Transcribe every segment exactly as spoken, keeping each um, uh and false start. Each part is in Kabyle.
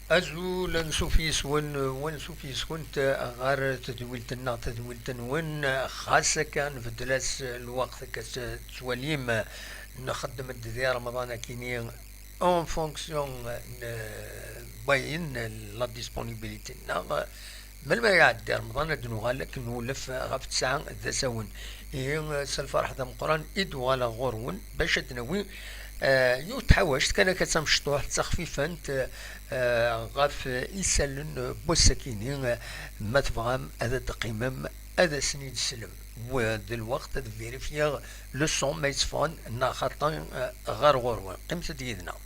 Azul, ansuf yes-wen, wansuf yes-kent ɣer tedwilt-nneɣ, tadwilt-nwen, xas akka nbeddel-as lweqt, akka tettwalim, nxeddem-d di Remḍan akini en fonction n wayen, la disponibilité-nneɣ. Melmi ara iɛeddi Remḍan ad nuɣal ad k-nwulef ɣef ttesɛa d asawen. Ihi, s lferḥ d ameqqran i d-uɣaleɣ ɣur-wen bac ad d-nawi, eh, yiwet tḥawact kan akka d tamecṭuḥt, d taxfifant, eh, ɣef isallen n wass-akini, eh, ma tebɣam ad d-teqqimem, ad asen-id-teslem. W-, d lweqt ad vérifier le son ma yetteffɣen neɣ xaṭi, eh, ɣer ɣur-wen. Qqimet-d yid-neɣ.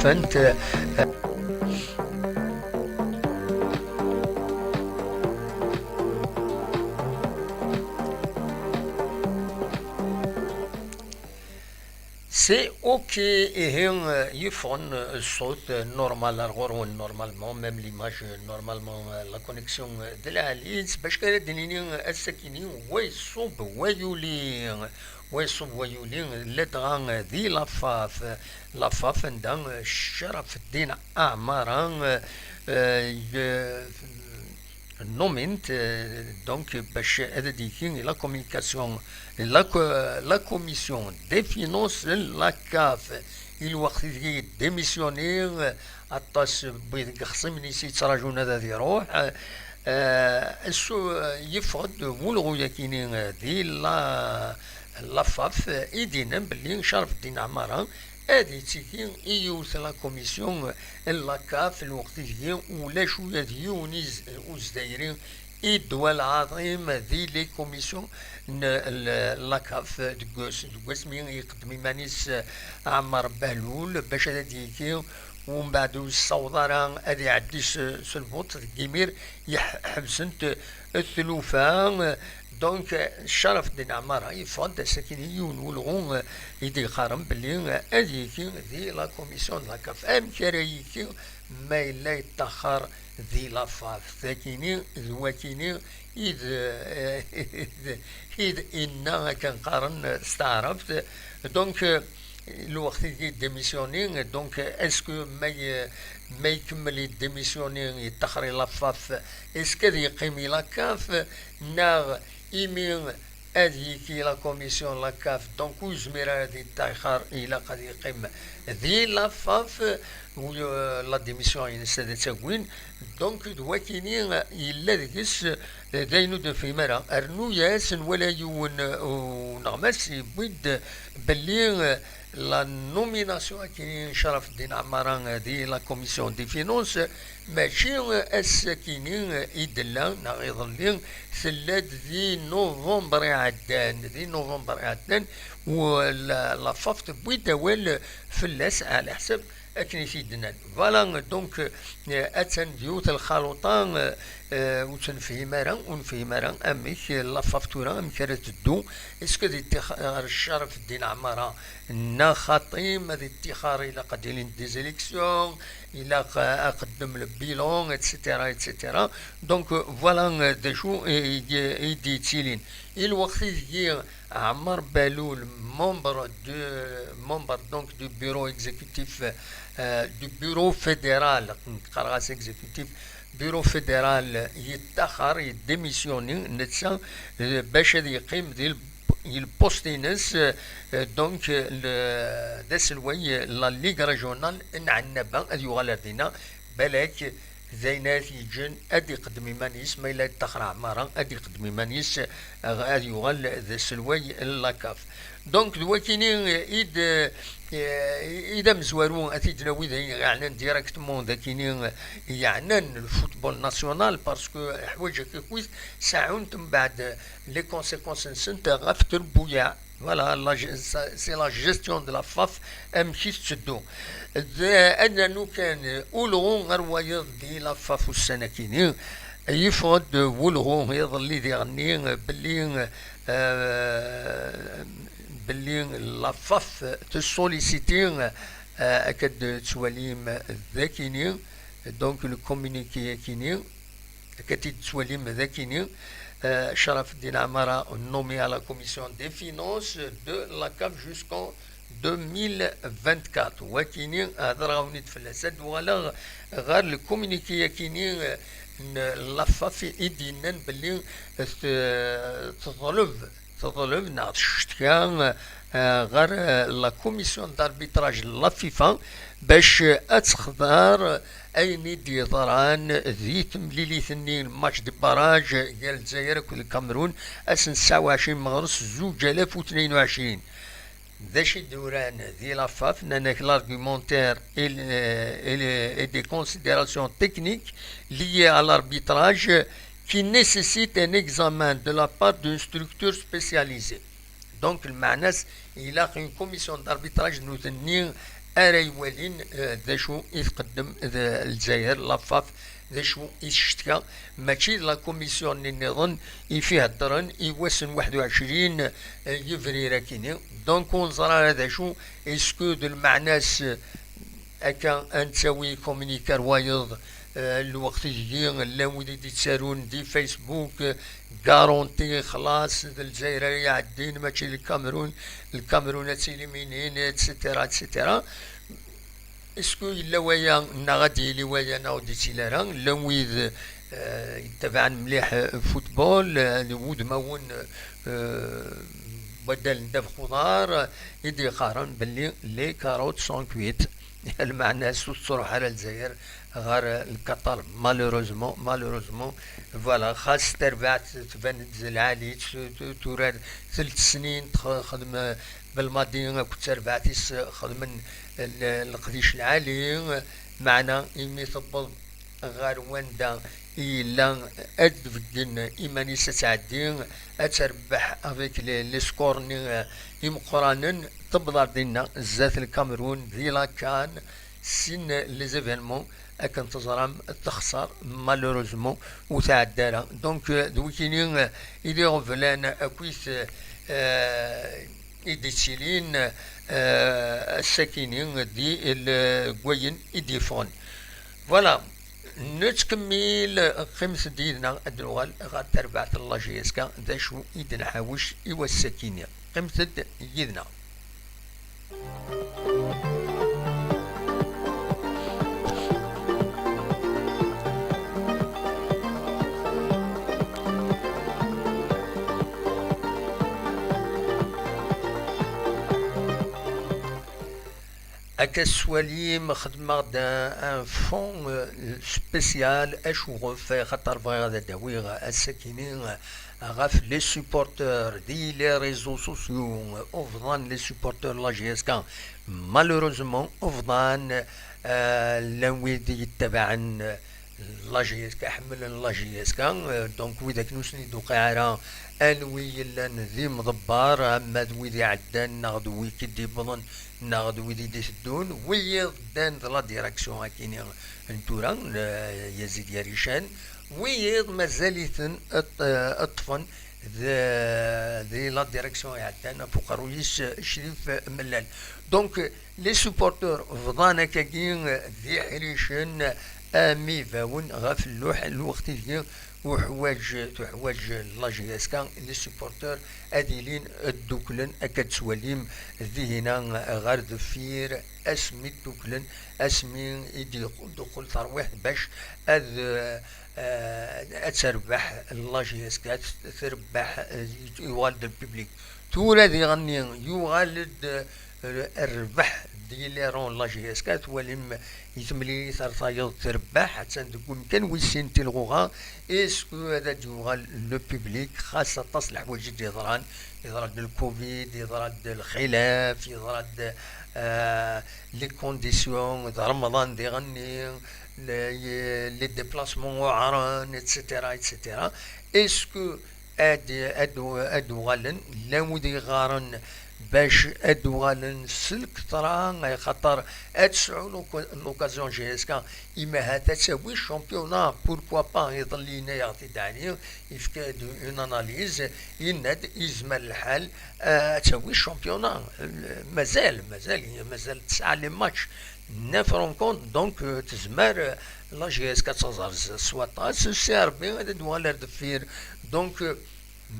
Fant, eh, C'est OK, ihi, euh, yeffɣen, euh, ṣṣut, euh, normal ar ɣur-wen, normalement, même l'image, euh, normalement, euh, la connexion, euh, d lɛali, bac kan ad d-nini, euh, ass-akini, wa iṣub, wa yuli, wa iṣub, wa yuli, ladɣa, euh, di Lafaf, euh, Lafaf, anda, euh, Crafeddin Ɛmara, euh, euh, nomint, euh, donc, bac ad d-yekki la communication, la co-, la commission des finances, la CAF, i lweqt ideg démissionné, euh, aṭas n wid deg ixṣimen-is yettraǧun ad, ad iruḥ, euh, euh, su-, yeffeɣ-d wulɣu-yakini, euh, di la, Lafaf, euh, i d-yennan belli Crafeddin Ɛmara ad yettiki i yiwet la commission n la CAF, lweqt ideg ulac ula d yiwen iz-, uzdayri i ddwa lɛaḍim di les commissions n l-, la CAF. Deg wass, deg wasmi i iqeddem iman-is, eh, Ɛmar Behlul bac ad d-yeki, umbeɛd ur yessaweḍ ara ad iɛeddi s, s lbuṭ, deg imir yeḥ-, ḥebsent tlufa. Donc, Crafeddin Ɛmara yeffeɣ-d ass-akini yiwen n wulɣu, eh, i d-yeqqaren belli, eh, ad yeki di la commission de la CAF. Amek ara yeki ma yella yeṭṭaxxer di Lafaf? D akini d wakini i d, eh, i d, i d inna akken qqaren s taɛrabt. Donc, eh, lweqt i démissionné, donc, est-ce que ma y-, ma ikemmel i démissionné, yeṭṭaxer i Lafaf, est-ce que ad yeqqim i la CAF, neɣ imi ad yeki la commission, la CAF, donc ur yezmir ara ad yeṭṭaxxer, ilaq ad yeqqim di Lafaf, u, euh, la démission-ines ad tt-agin. Donc d wakini yella deg-s, euh, d ayen ur d-nefhim ara. Rnu-yas nwala yiwen, euh, uneɣmas yewwi-d belli, euh, la nomination akini n Crafeddin Ɛmara, euh, di la commission des finances, mačči, euh, ass-akini, euh, i d-tella, neɣ iḍelli, tella-d di novembre iɛeddan, di novembre iɛeddan, u la, Lafaf tewwi-d awal fell-as, ɛla ḥsab akken i t-id-nnan. Voilà, donc, euh, attan d yiwet lxaluṭa, euh, euh, ur tt-nefhim ara, ur nefhim ara amek, euh, Lafaf tura, amek ara teddu. Est-ce que ad yeṭṭixer Crafeddin Ɛmara neɣ xaṭi? Ma ad yeṭṭixer, ilaq ad d-ilint des élections, ilaq, euh, ad qeddem le bilan, et cetera, et cetera. Donc, euh, voilà, euh, d acu i, i, i d-yettilin. I lweqt ideg Ɛmar Behlul, membre du, membre donc du bureau exécutif, euh, du bureau fédéral, qqareɣ-as exécutif, bureau fédéral, yeṭṭaxer, yedémissionné, netta, euh, bac ad yeqqim di l-, di lpost-ines, euh, donc, euh, le, d aselway, euh, la Ligue régionale n Ɛennaba, ad yuɣal ar dinna, balak d ayen ara t-yeǧǧen ad iqeddem iman-is, ma yella yeṭṭaxer Ɛmara, ad iqeddem iman-is, eh, ad yuɣal d aselway n la CAF. Donc, d wakini, eh, i d, eh, i d amezwaru, ad t-id-nawi d ayen yeɛnan directement, d akini, eh, yeɛnan le football national, parce que ḥwaǧ akkakit seɛɛunt mbeɛd les conséquences-nsent ɣef trebbuyaɛ. Voilà, la ge-, ça, c'est la gestion de la FAF, amek i tetteddu. D, ad nernu kan ulɣu ɣer wayeḍ di la FAF ussan-akini, yeffeɣ-d wulɣu iḍelli diɣenni belli, euh, belli la FAF tessolliciti, euh, akka d-tettwalim d akini, donc le communiqué akini, akka t-id-tettwalim d akini, Euh, Sharafeddin Amara, nommé à la commission des finances de la CAF jusqu'en deux mille vingt-quatre. Wakini, hedreɣ-awen-id fell-as. Ad uɣaleɣ ɣer le communiqué-akini, euh, n la FAF i d-yennan belli, euh, teḍleb, teḍleb neɣ teccetka, euh, ɣer, euh, la commission d'arbitrage n la FIFA bac, euh, ad texḍer ayen i d-yeḍran di temlilit-nni, match de barrage gar Lezzayer akked Lkamerun, ass n tesɛa u ɛecrin meɣres zuǧ alaf u tnayen u ɛecrin. D acu i d-uran di la FAF? Nnan-ak l'argumentaire et, et, et des considérations techniques liées à l'arbitrage qui nécessitent un examen de la part d'une structure spécialisée. Donc, lmeɛna-s, ilaq une commission d'arbitrage, nutni ara iwalin, euh, d acu i tqeddem d Lezzayer, la FAF, d acu i teccetka, mačči d la commission-nni nniḍen i f-iheddren i wass n waḥed u ɛecrin, euh, yebrir akini. Donc, ur neẓri ara d acu, est-ce que d lmeɛna-s, euh, akka ad nettawi communiqué ar wayeḍ, euh, lweqt ideg llan wid i d-ittarun di Facebook, euh, garanti, xlas, d Lezzayer ara iɛeddin, mačči d Lkamerun, Lkamerun ad tt-éliminin, et cetera, et cetera. Est-ce que yella waya, neɣ ad d-yili waya, neɣ ur d-yettili ara? Llan wid, euh, yettabaɛen mliḥ, euh, football, euh, d wudmawen, euh, waddal n ddabex uḍar, i d-yeqqaren belli les carottes sont cuites. Lmeɛna-s ur tettruḥ ara Lezzayer ɣer Lkaṭar, malheureusement, malheureusement. Voilà, xas tarbaɛt tban-d d lɛali, t-, t-, tura telt snin tx-, xedm Belmadi akked tarbaɛt-is xedmen l-, leqdic lɛali, meɛna imi tewweḍ ɣer wanda i yella ad d-tbeggen iman-is ad tɛeddi, ad terbeḥ avec les, les scores-nni, euh, imeqqranen, tewweḍ ar dinna, zdat Lkamerun, di la CAN, sin les événements, akken teẓram, texṣer, malheureusement, ur tɛedda ara. Donc, euh, d wikini, euh, i d iɣeblan akkit, euh, i d-ittilin, euh, ass-akini di l-, deg wayen i d-yeffɣen. Voilà. Nettkemmil, qqimet-d yid-neɣ, ad nuɣal ɣer terbaɛt n la J S K, d acu i d-nḥawec i wass-akini. Qqimet-d yid-neɣ. Akka s-twalim, xedmeɣ-d un, un fond, euh, spécial, acuɣef, xaṭer bɣiɣ ad d-awiɣ ass-akini, euh, ɣef les supporters di les réseaux sociaux, euh, ufḍan les supporters n la J S K. Malheureusement, ufḍan, euh, llan wid yettabaɛen, euh, la J S K, ḥemmlen la J S K, euh, donc widak ur sen-id-tuqiɛ ara anwi yellan d imḍebber, ama d wid iɛeddan neɣ d wid i d-iwwḍen neɣ d wid i d-iteddun, wiyiḍ ddan d la direction akini n tura, euh, Yazid Yarican, wiyiḍ mazal-iten ṭ-, euh, ṭṭfen d, di la direction iɛeddan ɣef uqerruy-is Crif Mellal. Donc, les supporters bḍan akkagi d iḥricen am ibawen ɣef lluḥ, lweqt ideg uḥwaǧ, tuḥwaǧ la J S K, les supporters ad ilin dduklen, akka d-tettwalim dihina ɣer deffir, asmi dduklen, asmi i d-yeqqel terwiḥt bac ad, eh, ad terbeḥ la J S K, ad trebbeḥ, eh, yuɣal-d lpiblik. Tura diɣenni yuɣal-d, eh, rrbeḥ di les rangs n la J S K, twalim i temlilit ar tayeḍ trebbeḥ, attan deg umkan wis sin tilɣuɣa, est-ce que ad d-yuɣal le public, xas aṭas n leḥwayeǧ i d-yeḍran, yeḍra-d lcovid, yeḍra-d lxilaf, yeḍra-d, euh, les conditions d Remḍan diɣenni, les, les déplacements uɛren, et cetera, et cetera. Est-ce que ad, ad, ad uɣalen, llan wid yeɣɣaren bac ad d-uɣalen s lketra, axaṭer ad tesɛu l'oc-, l'occasion J S K, imi ahat ad tawi championnat, pourquoi pas, iḍelli yenna-yaɣ-t-id Ɛli, yefka-d une analyse, yenna-d yezmer lḥal, eh, ad tawi championnat. Mazal, mazal, mazal tesɛa les matchs, neuf rencontres, donc, eh, tezmer, eh, la J S K ad taẓer s, s waṭas, si Rebbi ad d-uɣal ar deffir. Donc, eh,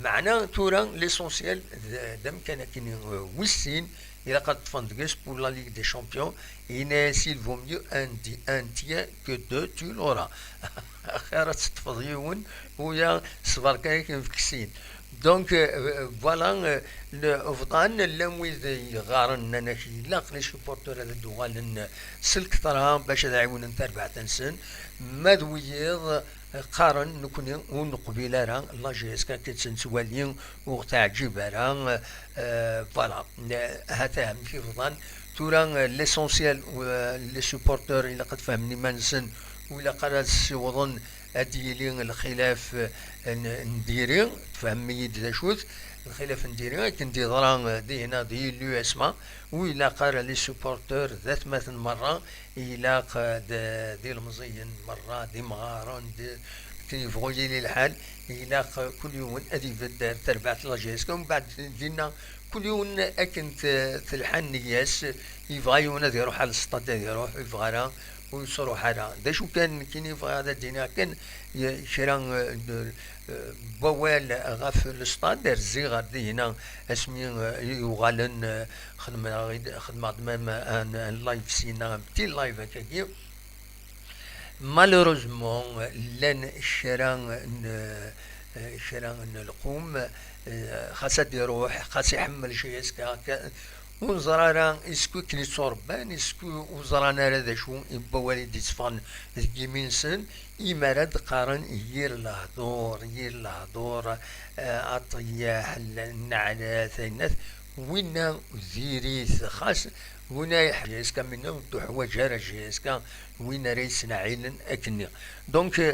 meɛna tura l'essentiel d, d amkan akkenni, eh, wis sin, ilaq ad ṭṭfen deg-s pour la Ligue des Champions, yenna-yas il vaut mieux un di-, un tien que deux, tu l'auras. Axir ad teṭṭfeḍ yiwen, uya s berka-k nefk sin. Donc, euh, voilà, euh, le, bḍan, llan wid yeɣɣaren, nnan-ak ilaq les supporters ad d-uɣalen s lketra bac ad ɛiwnen tarbaɛt-nsen, ma d wiyiḍ qqaren nekni ur neqbil ara la J S K, akken tt-nettwali ur ɣ-teɛǧib ara, euh, voilà. Ahat amek i bḍan. Tura, euh, l'essentiel, euh, les supporters ilaq ad fehmen iman-nsen, ur ilaq ara ad ssiwḍen ad d-yili lxilaf, eh, n, n diri, tfehmem-iyi-d d acu-t, lxilaf n diri, akken d-yeḍra, eh, dinna di l'U S M A, ur ilaq ara les supporters d atmaten merra, ilaq, eh, d, d ilemẓiyen merra, d imɣaren, d, akken yebɣu yili lḥal, ilaq, eh, kul yiwen ad ibedd ar terbaɛt n la J S K, umbeɛd dinna kul yiwen akken t-, telḥa nniya-s, yebɣa yiwen ad iruḥ ar lestad ad iruḥ, ur yebɣa ara ur yettruḥ ara. D acu kan, nekkini bɣiɣ ad d-iniɣ kan, y-, kra, eh, n, eh, n wawal ɣef lestad, rziɣ ar dihina asmi, eh, yuɣalen, eh, xedmeɣ-, xedmeɣ-d même un, un live sina, un petit live akkagi. Malheureusement, llan kra n, eh, kra n lqum, eh, xas ad iruḥ, xas iḥemmel J S K, ka-, ur neẓri ara isku akken i tturebban, isku ur ẓran ara d acu n wawal i d-itteffɣen deg yimi-nsen, imi ara d-qqaren yir lehdur, yir lehdur, eh, aṭeyyaḥ, nneɛlat, ayennat, winna diri-t, xas winna yeḥ-, J S K minna ur d-tuḥwaǧ ara J S K, win ara yesnaɛilen akkenni. Donc, euh,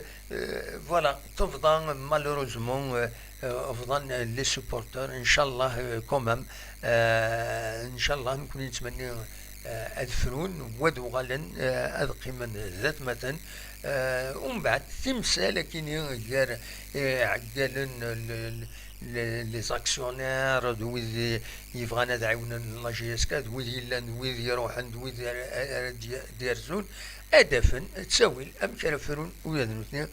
voilà, tebḍa malheureusement, euh, euh, bḍan, euh, les supporters, inchallah, euh, quand même, euh, inchallah, nekkni nettmenni, euh, ad frun, wad uɣalen, euh, ad qqimen d atmaten, euh, umbeɛd timsal akkenni gar, euh, iɛeggalen, le, le, les, les actionnaires, d wid i yebɣan ad ɛiwnen la J S K, d wid yellan, d wid iruḥen, d wid ara, ara d-, d-yerzun, ad d-afen ttawil amek ara frun ula d nutni,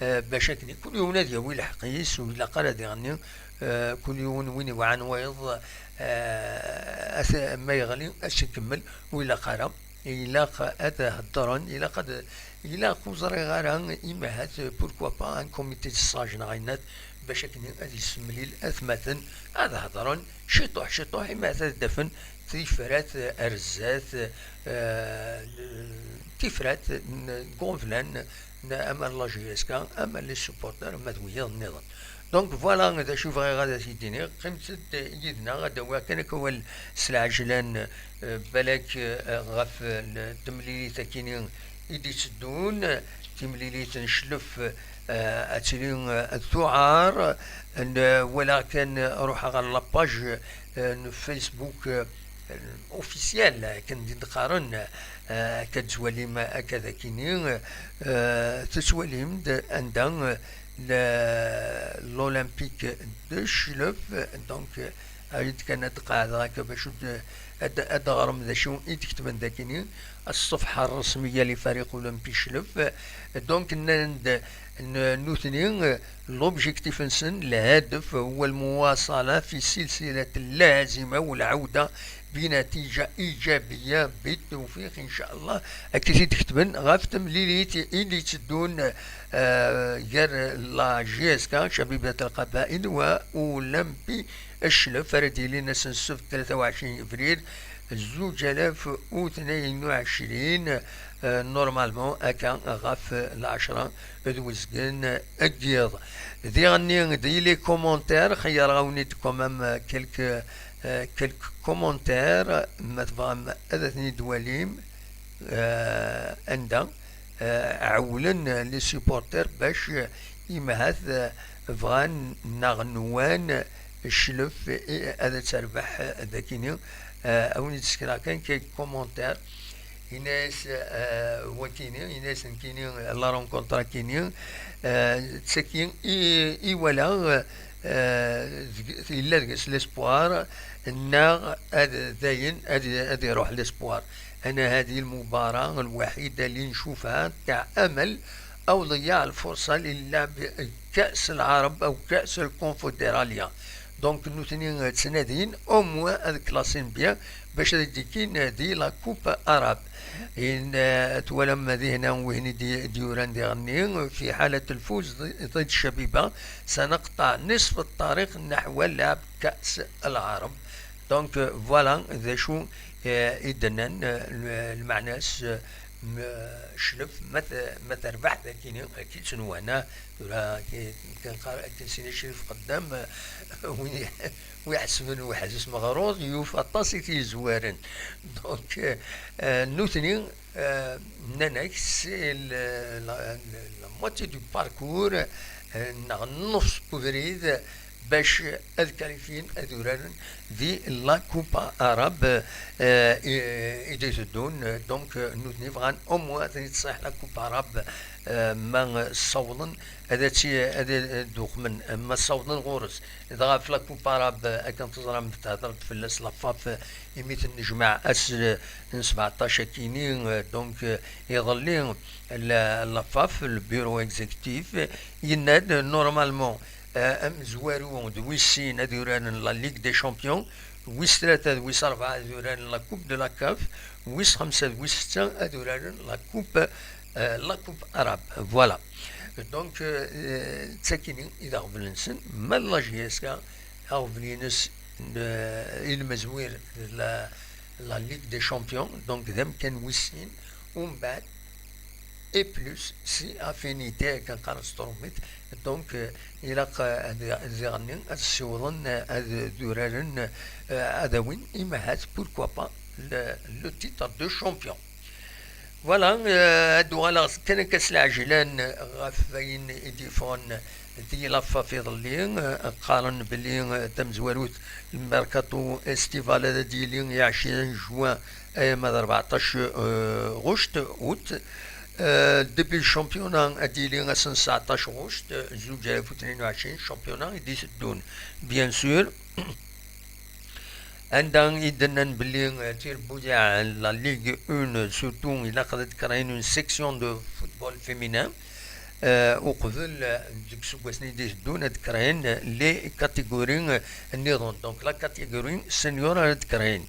eh, bac akken kul yiwen ad yawi lḥeqq-is, ur ilaq ara diɣenni, eh, kul yiwen win iwɛan wayeḍ, eh, at-, ma yeɣli, ad s-ikemmel, ur ilaq ara. Ilaq ad heddren, ilaq ad, ilaq ur ẓriɣ ara, imi ahat, pourquoi pas, un comité de sage neɣ ayennat, bac akken ad yessemlil atmaten, ad heddren ciṭuḥ, ciṭuḥ, imi ahat ad d-afen tifrat ar zdat, eh, tifrat n, n ɣublan, n, ama la J S K, ama les supporters, ama d wiyaḍ nniḍen. Donc voilà, d acu bɣiɣ ad t-id-iniɣ. Qqimet-d yid-neɣ, ad d-awiɣ kan akka awal s lɛejlan, eh, balak, eh, ɣef, eh, temlilit akkenni i d-itteddun, timlilit n Cclef, eh, ad tili, eh, ad tuɛar, n, walaɣ kan, eh, ruḥeɣ ɣer la page, eh, n Facebook, eh, officiel, akken d-qqaren, eh, akka d-tettwalim akka d akkenni, eh, tettwalim-d anda, eh, le, l'Olympique de Cclef, donc, eh, arid kan ad d-qeɛdeɣ akka bac ad, ad, ad d-teɣrem d acu i d-ketben d akkenni, الصفحة الرسمية لفريق أولمبي شلف. Donc, nnan-d, n-, nutni, l'objectif-nsen, الهدف هو المواصلة في سلسلة اللازمة والعودة بنتيجة إيجابية بالتوفيق إن شاء الله. Akka i d-ketben ɣef temlilit i d-itteddun, eh, gar la J S K, شبيبة القبائل, و Olympi Cclef, ara d-yilin ass n ssebt tlata u ɛecrin yebrir, zuǧ alaf u tnayen u ɛecrin, eh, normalement, akka ɣef lɛecra d wezgen n yiḍ. Diɣenni, di les commentaires, xeyyareɣ-awen-id quand même, eh, quelques, eh, quelques commentaires, ma tebɣam ad ten-id-twalim, eh, anda, eh, ɛewwlen les supporters bac, eh, imi ahat, eh, bɣan neɣ nwan Cclef, eh, ad terbeḥ, eh, dakini. Eh, a win i d-sekreɣ kan quelques commentaires. Ini-as, eh, wakini, ini-as nekkini, la rencontre akini, eh, d tagi i, i walaɣ, eh, deg, yella deg-s l'espoir, neɣ ad, dayen ad, ad iruḥ l'espoir. أنا هذه المباراة الوحيدة اللي نشوفها تاع أمل أو ضياع الفرصة للعب كأس العرب أو كأس الكونفدرالية. Donc nutni ttnadin au moins ad klasin bien باش ad d-ikkin di la coupe arabe. In, eh, twalam dihna wihni di, d-yuran diɣenni في حالة الفوز ضد الشبيبة سنقطع نصف الطريق نحو لعب كأس العرب. Donc, euh, voilà, d acu, eh, i d-nnan, eh, l-, lmeɛna-s, eh, m-, Cclef, ma t-, ma terbeḥ dakini, akka i ttnwana, tura, ki-, ki-, nqar-, akken sin acrif qeddam, eh, win i-, wi iḥesben weḥd-s meɣrud, yufa aṭas i t-yezwaren. Donc, eh, eh, nutni, eh, nnan-ak, c'est le, la, la moitié du parcours, eh, neɣ nnefs n ubrid, bac ad kalifyin ad uraren di la Coupa Arabe, eh, i, i d-iteddun. Donc, eh, nutni bɣan au moins ad ten-id-tṣaḥ la Coupa Arabe, eh, ma ssawḍen ad tt-, ad d-uqmen, ma ssawḍen ɣur-s. Dɣa ɣef la Coupa Arabe, akken teẓram, tehder-d fell-as la FAF, imi tennejmaɛ ass n sebɛeṭṭac akini, eh, donc, eh, iḍelli, la, la FAF, le bureau exécutif, yenna-d, normalement, eh, amezwaru d wis sin ad uraren la Ligue des Champions, wis tlata d wis rebɛa ad uraren la Coupe de la CAF, wis xemsa d wis setta ad uraren la Coupe, eh, la Coupe Arabe. Voilà. Donc, eh, d takini i d aɣbel-nsen, ma d la J S K, aɣbel-ines, eh, i lmezwir d la, la Ligue des Champions, donc d amkan wis sin, umbeɛd, et plus si affinité, akken qqaren s trumit. Donc, eh, ilaq, eh, ad, ad diɣenni ad ssiwḍen, eh, ad d-uraren, eh, ad awin, imahat, pourquoi pas, le, le titre de champion. Voilà, eh, ad uɣaleɣ kan akka s lɛejlan ɣef wayen i d-yeffɣen di la FAF iḍelli, eh, qqaren belli, eh, tamezwarut, le mercato estival, ad d-yili i ɛecrin juin, eh, ma d rbeɛṭac, eh, ɣuct, août. Eh, début championnat ad d-yili ass n tseɛṭac ɣuct, eh, zuǧ alaf u tnin u ɛecrin, championnat i d-iteddun, bien sûr. Anda i d-nnan belli, eh, tirbuyaɛ, la Ligue un, surtout, ilaq ad d-kreyin une section de football féminin, eh, uqbel, eh, deg iseggasen i d-iteddun ad d-kreyin les catégories, eh, nniḍen. Donc, la catégorie senior ad d-kreyin.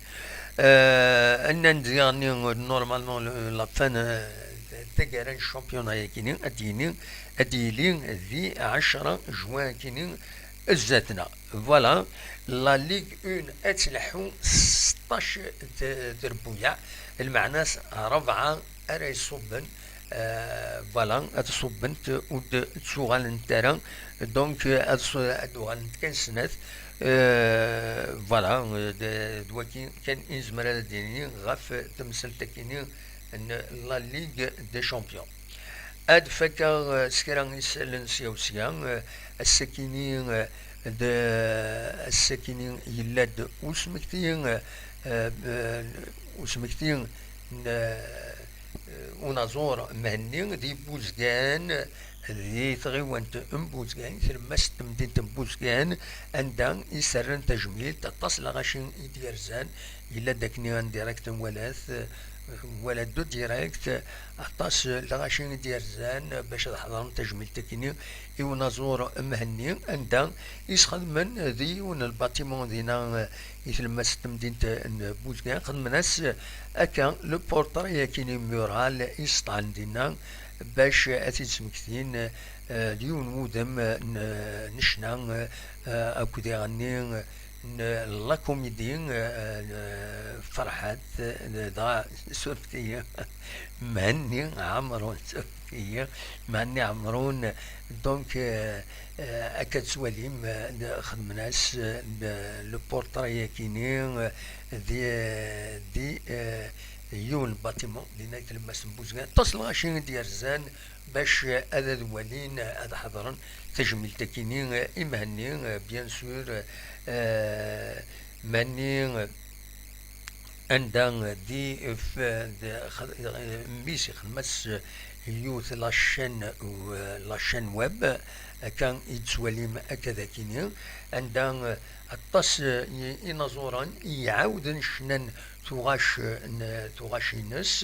Eh, nnan-d diɣenni, eh, normalement, le, la fin, eh, taggara n championnat-yagi-ni, ad d-yini, ad d-yili di ɛecra juin-agi-ni zdat-neɣ. Voilà, la Ligue un ad tleḥḥu seṭṭac t-, trebbuyaɛ, lmeɛna-s rebɛa ara iṣubben, eh, voilà, ad ṣubbent ur d-ttuɣalent ara, donc, eh, ad ṣ-, ad uɣalent kan snat, eh, voilà, eh, d, d waki kan i nezmer ad d-nini ɣef temsalt-agi-ni n la Ligue des Champions. Ad fakeɣ, eh, s kra isallen sya u sya, eh, ass-akini, eh, d, ass-akini yella-d usmekti, eh, eh, usmekti n, eh, unaẓur Mhenni di Buzgan, di tɣiwant n Buzgan, tlemmast n temdint n Buzgan, anda i serran tajmilt aṭas n lɣaci i d-yerzan, yella-d akken en direct nwala-t, nwala-d en direct, aṭas n lɣaci i d-yerzan bac ad ḥeḍren tajmilt-akini i unaẓur Mhenni, anda i sxedmen di yiwen n lbatimun dinna i tlemmast n temdint n Buzgan, xedmen-as akka le portrait-akini mural i sṭɛen dinna bac ad t-id-smektin, eh, d yiwen n wudem n, n ccna, eh, akked iɣenni n la comédie, eh, n Ferḥat, eh, dɣa surfet-iyi, Mhenni Ɛemrun, surfet-iyi, Mhenni Ɛemrun. Donc, eh, eh, akka tettwalim, eh, xedmen-as, eh, le portrait-akini, eh, di, di, eh, yiwen n bâtiment dinna i tlemmast n Buzgan. Aṭas n lɣaci i d-yerzan bac ad, ad walin, ad ḥeḍren tajmilt-akini, i Mhenni, bien sûr, eh, Mhenni, anda di, f-, d-, x-, mmi-s ixdem-as yiwet la chaîne, la chaîne web, akka i d-tettwalim akka d akini, anda aṭas, eh, i-, inaẓuren i iɛawden ccna n tuɣac, n tuɣac-ines,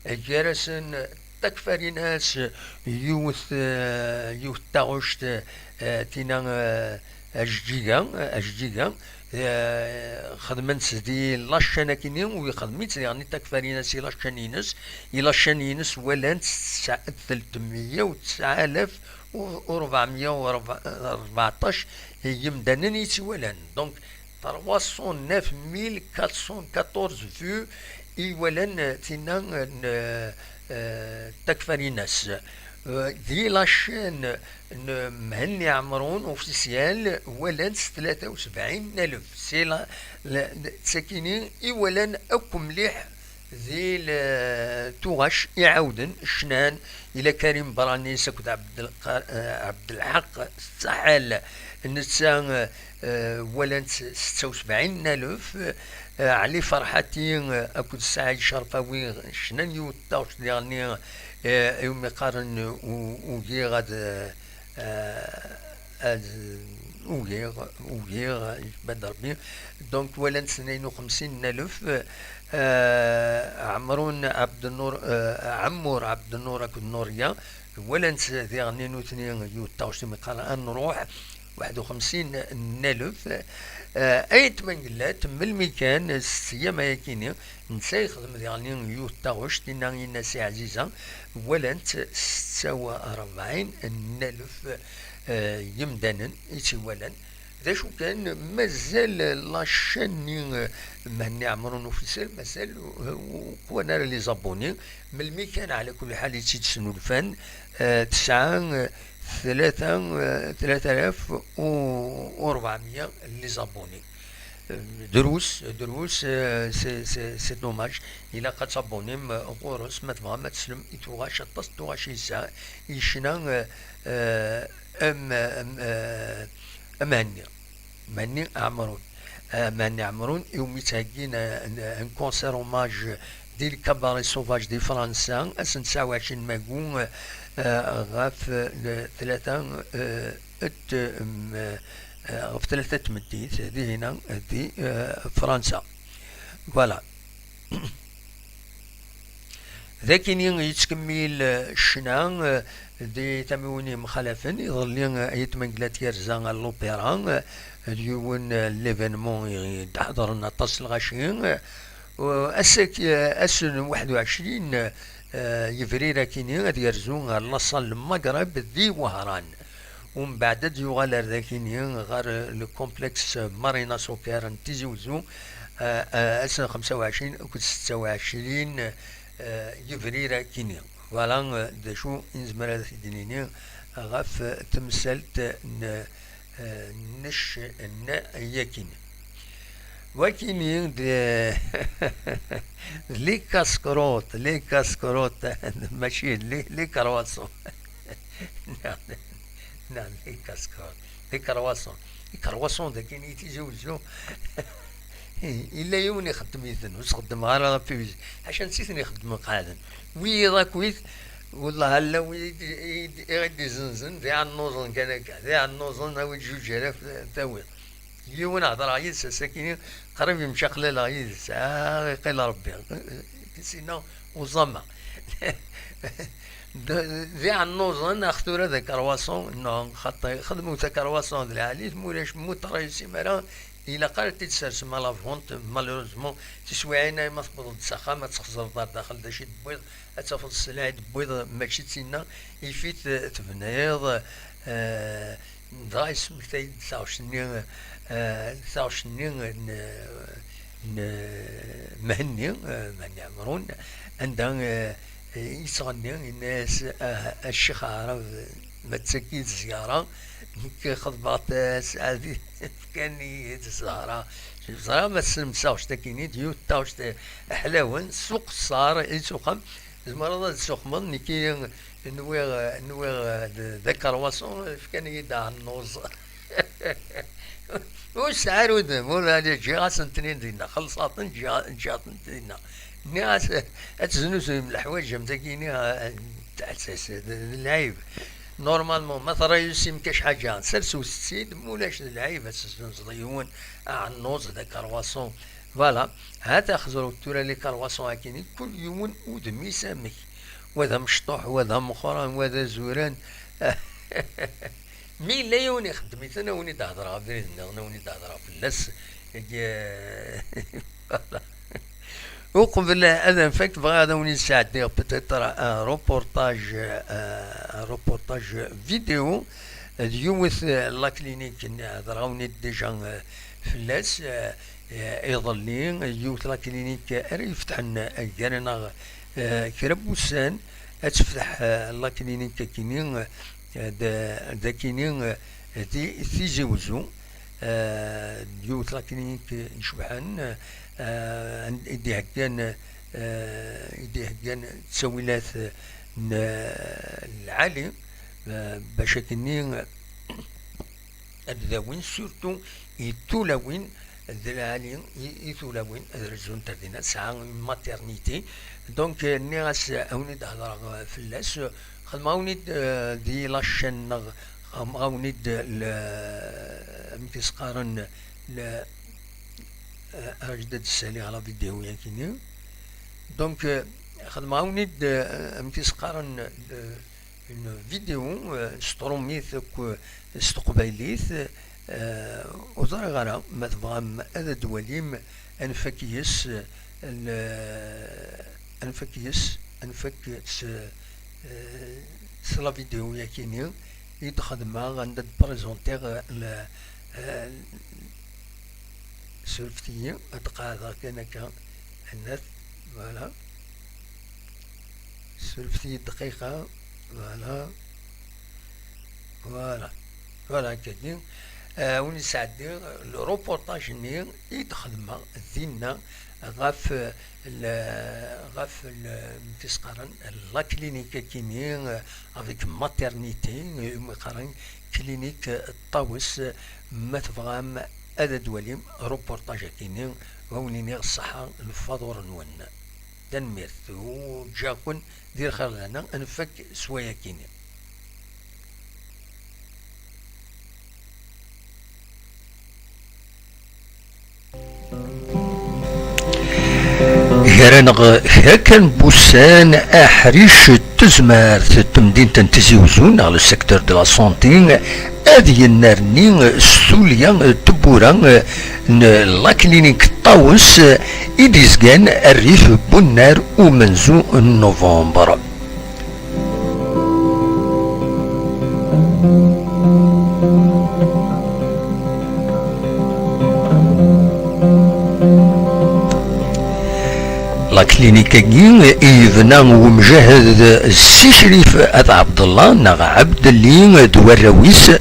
eh, gar-asen Takfarinas, yiwet, eh, yiwet taɣect, eh, tina, eh, ajeǧǧiga, ajeǧǧiga, eh, xedmen-tt di la chaîne akini, u ixdem-itt diɣen i Takfarinas i la chaîne-ines, i la chaîne-ines walan-tt tesɛa-, telt meyya u tesɛa alaf u rebɛemya u rbeɛṭac yemdanen i tt-iwalan. Donc, trois cent neuf mille quatre cent quatorze vues i walan, eh, tinna, eh, n, eh, Takfarinas. Eh, di la chaîne n Mhenni Ɛemrun officiel, walan-tt tlata u sebɛin n alef. C'est la, la, d-, d-, sakini i walan akk mliḥ di l-, tuɣac iɛawden cnan, ila Karim Branis akked Ɛebdelqa-, eh, Ɛebdelḥaq Saḥal, netta, eh, walan-t setta u sebɛin n alef, eh, Ɛli Ferḥati, eh, akked Saɛid Cerfawi cnan yiwet taɣect diɣenni, eh, iwumi qqaren u-, ugiɣ ad, eh, ad ugiɣ, ugiɣ, yekba-d Rebbi. Donc, walan-t tnayen u xemsin n alef, eh, Ɛemrun Ɛebdennur, eh, Ɛemmur Ɛebdennur akked Nuriya, walan-t diɣenni nutni yiwet taɣect iwumi qqaren Ad nruḥ, waḥed u xemsin n alef. Eh, Ayt Mengellat, melmi kan, s sseyama-yakini, netta yexdem diɣenni yiwet taɣect, inna, inna-as i Ɛziza, walan-tt setta u rebɛin n alef, eh, yemdanen i tt-iwalan. D acu kan, mazal la chaîne-nni, eh, Mhenni Ɛemrun Officiel, mazal, eh, ur kwan ara les abonnés. Melmi kan, ɛla kulli ḥal, i tt-id-snulfan, eh, tesɛa, eh, tlata, eh, tlata alaf u rebɛemya les abonnés. Eh, drus, drus, eh, c'est, c'est, c'est dommage. Ilaq ad tabonnim, eh, ɣur-s, ma tebɣam ad teslem i tuɣac, aṭas n tuɣac i yesɛa, i ccna, eh, eh, am, am, eh, am Mhenni. Mhenni Ɛemrun. Eh, Mhenni Ɛemrun, iwumi ttheggin, eh, un, un concert hommage di le Cabaret Sauvage di Fransa, ass n tesɛa u ɛecrin mayu, eh, ɣef, eh, tlata, eh, et, mm, eh, ɣef tlata n tmeddit, dihina, di, eh, Fransa. Voilà. D akini yettkemmil, eh, ccna, eh, di tamiwin yemxalafen. Iḍelli, eh, Ayt Mengellat yerza ar l'opéra, eh, d yiwen, eh, n l'événement i d-ḥeḍren aṭas n lɣaci. Eh, ass-agi, eh, ass n waḥed u ɛecrin, eh, yebrir akini ad yerzu ar la salle Maghreb di Wehran. Umbeɛd ad yuɣal ar dakini ɣer le complexe Marina Soccer n Tizi Uzzu, eh, eh, ass n xemsa u ɛecrin akked setta u ɛecrin, eh, yebrir akini. Voilà, eh, d acu i nezmer ad t-id-nini ɣef, eh, temsalt n, eh, n ccna-yakini. Wakini d, d les casse-croûtes, les casse-croûtes, mačči d les, les croissants. Neɣ, neɣ les casse-croûtes, les croissants. Les croissants dagi i Tizi Uzzu. Yella yiwen ixeddem-iten, ur s-xeddmeɣ ara ɣef iwzi. Ḥaca netta i ten-ixeddmen qeɛden. Wiyiḍ akkit, wellah, ala wi i d-, i d-, i d-izenzen, d iɛennuẓen kan akka, d iɛennuẓen, awi-d juj alaf, tawiḍ. Yiwen heḍreɣ yid-s ass-akini, qrib yemcaqlaleɣ yid-s, ah, iqqil Rebbi, sina uẓama. D, d iɛennuẓen, ax tura d akarwaṣu, non, xaṭi, xedmem takarwaṣu d lɛali, ma ulac, ma ur teṛṛaysim ara, ilaq ara ad t-id-tsersem à la vente, malheureusement, tiswiɛin-a ma tewwḍeḍ-d s axxam, ad txeẓẓreḍ ar daxel d acu i d-tewwiḍ, ad tafeḍ sselɛa i d-tewwiḍ, mačči d tinna, ifit, eh, tebniḍ, eh, Dɣa yesmektay-d taɣect-nni, eh, taɣect-nni n, n Mhenni, eh, Mhenni Ɛemrun, anda, eh, yettɣenni, yenna-yas, ah, a Ccix Aɛrab, ma d tagi d zzyara, Nekk xeḍbeɣ tasaɛdit, fkan-iyi-d Zahra. Ẓriɣ ma tessemsaɣ taɣect-agi-nni d yiwet taɣect ḥlawen, s uqeṣṣer i s-uxxam. Tzemreḍ ad tessuxmeḍ, nekki nwiɣ, nwiɣ d, d akerwaṣu, fkan-iyi-d aɛennuẓ. Ur sɛiɣ ara udem, ur ɛli, ǧǧiɣ-asen-ten-id dinna, xellṣeɣ-ten, ǧǧiɣ, ǧǧiɣ-ten dinna. Nniɣ-as, ad teznuzuyem leḥwayeǧ am tagi-nni, ah, d, d lɛib. Normalement, ma terra-yas i mkac ḥaǧa, serset-tt-id, ma ulac d lɛib ad teznuzeḍ yiwen aɛennuẓ d akerwaṣu. Voilà, ha-t-a xeẓrut tura les croissants akkin, kul yiwen udem-is amek. Wa d amecṭuḥ, wa d ameqqran, wa d azuran. Mi yella yiwen ixeddem-iten, a wen-id-hedreɣ abrid nniḍen, a wen-id-hedreɣ fell-as. Deg, voilà. Uqbel ad nfak, bɣiɣ ad awen-id-sɛeddiɣ peut-être un reportage, euh, un reportage vidéo d yiwet, euh, la clinique, hedreɣ-awen-id déjà, euh, fell-as, euh, euh, iḍelli, yiwet la clinique ara ifetḥen, euh, gar-aneɣ, euh, kra n wussan, ad tefteḥ, euh, la clinique akini, euh, d, d akini, euh, di Tizi Wezzu. Eh, yiwet la clinique icebḥen, eh, i d-iheggan, eh, i d-iheggan ttawilat n lɛali, eh, bac akkenni ad dawin, surtout i tulawin d lɛali, i, i tulawin ad rezunt ar dinna, tesɛa maternité. Donc, eh, nniɣ-as, eh, a wen-id-hedreɣ, eh, fell-as, eh, xedmeɣ-awen-id, eh, di la chaîne-nneɣ, xedmeɣ-awen-id, eh, le, amek i s-qqaren, le, eh, ara k-d-ssaliɣ la vidéo-yagi-nni. Donc, eh, xedmeɣ-awen-id, eh, amek i s-qqaren, le, une vidéo, eh, s tṛumit akked, eh, s teqbaylit, eh, ur ẓriɣ ara ma tebɣam ad d-twalim, anef-ak yes, eh, le, anef-ak yes, anef-ak s, eh, s la vidéo-yagi-nni i d-xedmeɣ, anda d-présenteɣ, eh, le, eh, surfet-iyi, ad qeɛdeɣ kan akka, anat, voilà. Surfet-iyi dqiqa. Voilà. Voilà. Voilà, akkagi. Eh, win yesɛeddi le reportage-nni i d-xedmeɣ dinna ɣef, eh, le, ɣef le, amek i s-qqaren, la clinique akini, eh, avec maternité, eh, umi qqaren clinique, eh, Ṭawes. Ma tebɣam ad d-twalim reportage akini, wa wen-iniɣ ṣṣeḥḥa, lfaḍur-nwen. Tanemmirt, u ǧǧiɣ-ken di lxir d lehna, ad nfak s wayakini. Gar-aneɣ kra kan n wussan, aḥric n tezmert n temdint n Tizi Uzzu, neɣ le secteur de la santé, ad yennerni s tulya n tewwura n la clinique Ṭawes i d-yezgan rrif n unnar umenzu n November. La clinique-agi i yebna umjahed Si Crif At Ɛebdellah neɣ Ɛebdelli d warraw-is,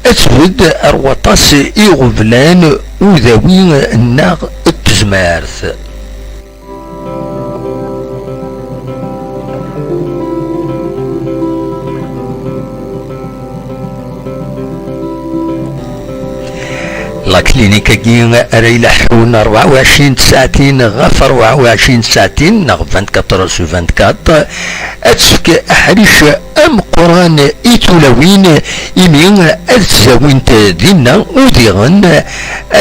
ad tbedd ar waṭas iɣeblan udawi neɣ tezmert. La clinique-agi ara ileḥḥun rebɛa u ɛecrin tsaɛtin ɣef rebɛa u ɛecrin tsaɛtin, neɣ vingt-quatre heures sur vingt-quatre, ad tefk aḥric ameqqran i tulawin, imi ad ttdawint dinna u diɣen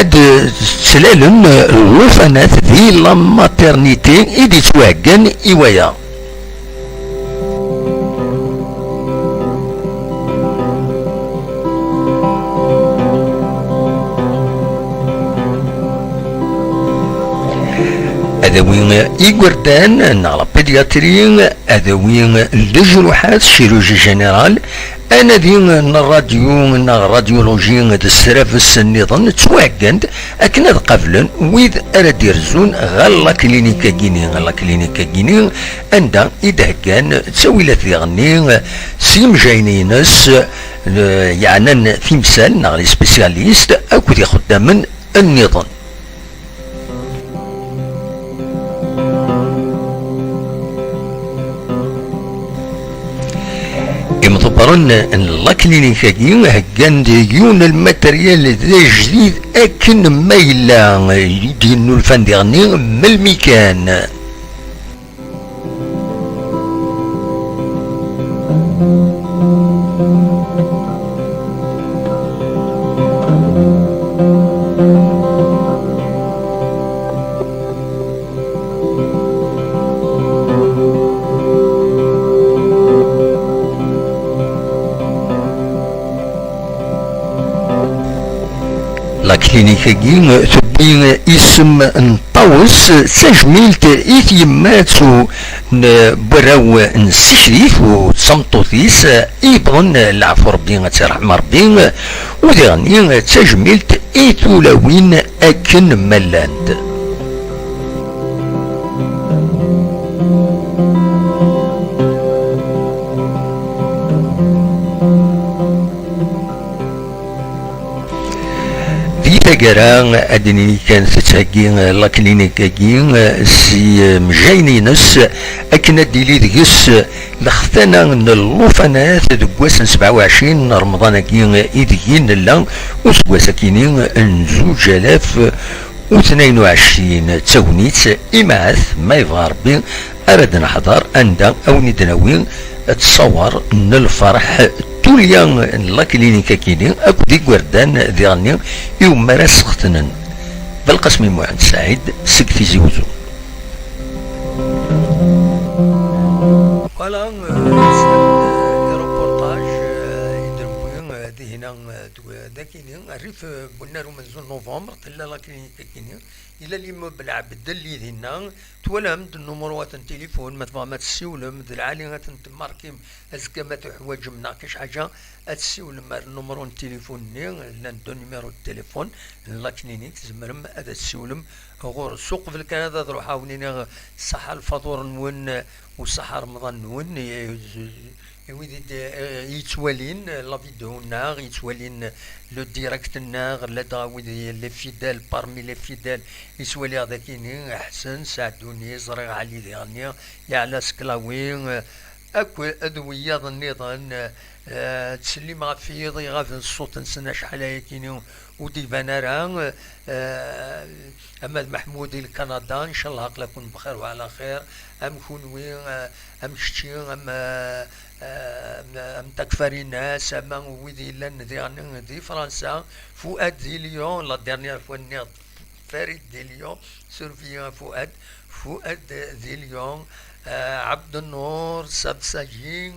ad ttlalent llufanat di la maternité i d-yettwaheggan i waya. Adawi igerdan neɣ la pédiatrie, adawi lejruḥat, chirurgie générale, Anadi n ṛṛadyu neɣ ṛadyuluji d ssrabes nniḍen ttwaheggan-d akken ad qablen wid ara d-irzun ɣer la clinique-agi-ni. La clinique-agi-ni anda i d-heggan ttawilat diɣenni s yimejjayen-ines, eh, yeɛnan timsal neɣ les spécialistes akked ixeddamen nniḍen. Imḍebbren n la clinique-agi heggan-d yiwen n lmateryal d ajdid akken ma yella, i d-yennulfan diɣenni melmi kan. La clinique-agi tewwi isem n Ṭawes, d tajmilt i tyemmat n warraw n Sikrit u d tameṭṭut-is, yebḍen leɛfu Rebbi, ad tt-iṛḥem Rebbi, u diɣenni d tajmilt i tulawin akken ma llant. Di taggara, ad d-nini kan tettheggi la clinique-agi s yimejjayen-ines akken ad d-tili deg-s lextana n llufanat deg wass n sebɛa u ɛecrin n Remḍan-agi ideg i nella, useggas-agi-ni n zuǧ alaf u tnayen u ɛecrin. D tagnit, imɛat, ma yebɣa Rebbi, ara d-neḥḍer anda a wen-id-nawi ttṣawar n lferḥ tulya n la clinique-agi-ni akked igerdan diɣenni iwumi ara sxetnen. Belqasem Muḥend Saɛid seg Tizi Uzzu. Voilà, euh, c'est le reportage, euh, i d-newwi, euh, dihina, euh, d-, dagini, rrif, euh, n unnar umenzu n novembre, tella la clinique-agi-ni, yella l'immeuble Ɛebdel i dinna, twalam-d nnumruwat n tilifun, ma tebɣam ad tessiwlem, d lɛali ad tent-tmarkim, azekka ma tuḥwaǧem neɣ kac ḥaǧa, ad tessiwlem ar nnumru n tilifun-nni, llan deux numéros de téléphone n la clinique, tzemrem ad tessiwlem ɣur-s. Uqbel kan ad, ad ruḥeɣ, ad wen-iniɣ ṣaḥa lfaḍur-nwen u ṣaḥa Remḍan-nwen, i, i wid i d-, i yettwalin la vidéo-nneɣ, yettwalin le direct-nneɣ, ladɣa wid i, les fidèles, parmi les fidèles, yettwaliɣ dagini Ḥsen, Saɛduni, ẓriɣ Ɛli diɣenni, Yeɛla Seklawi, akk d wiyaḍ nniḍen, eh, ttsellim ɣef yiḍ iɣaben ṣṣut-nsen acḥal ayakini ur d-iban ara, eh, ama d Meḥmud i Lkanada, ncallah aql-aken bxir wa ɛla xir, am kunwi, eh, am kečči, am, eh, am, am Takfarinas, ama wid yellan diɣen di Fransa, Fuad di Lyon, la dernière fois nniɣ-d Farid di Lyon, surveillant Fuad, Fuad di Lyon, eh, Abdennur, Sabsagi,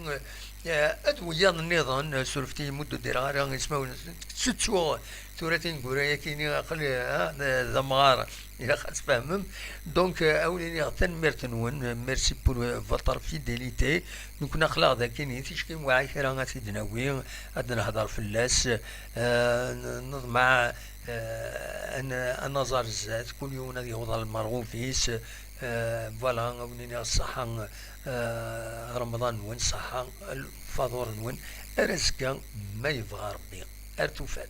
eh, d wiyaḍ nniḍen, surfet-iyi ma ur d-udireɣ ara ismawen-nsen, ttettuɣ tura tineggura-yakini aql-i, eh, d, d amɣar, ilaq ad tfehmem. Donc, eh, a wen-iniɣ tanemmirt-nwen, merci pour, eh, votre fidélité. Nekkni aql-aɣ dakini, ticki nweɛɛa kra ad t-id-nawi, ad nehder fell-as, eh, n-, neḍmeɛ eh, ad n-, ad naẓ ar zdat, kul yiwen ad yaweḍ ɣer lmerɣub-is. Eh, voilà, a wen-iniɣ ṣṣeḥḥa, eh, Remḍan-nwen, ṣṣeḥḥa lfaḍur-nwen, ar azekka, ma yebɣa Rebbi. Ar tufat.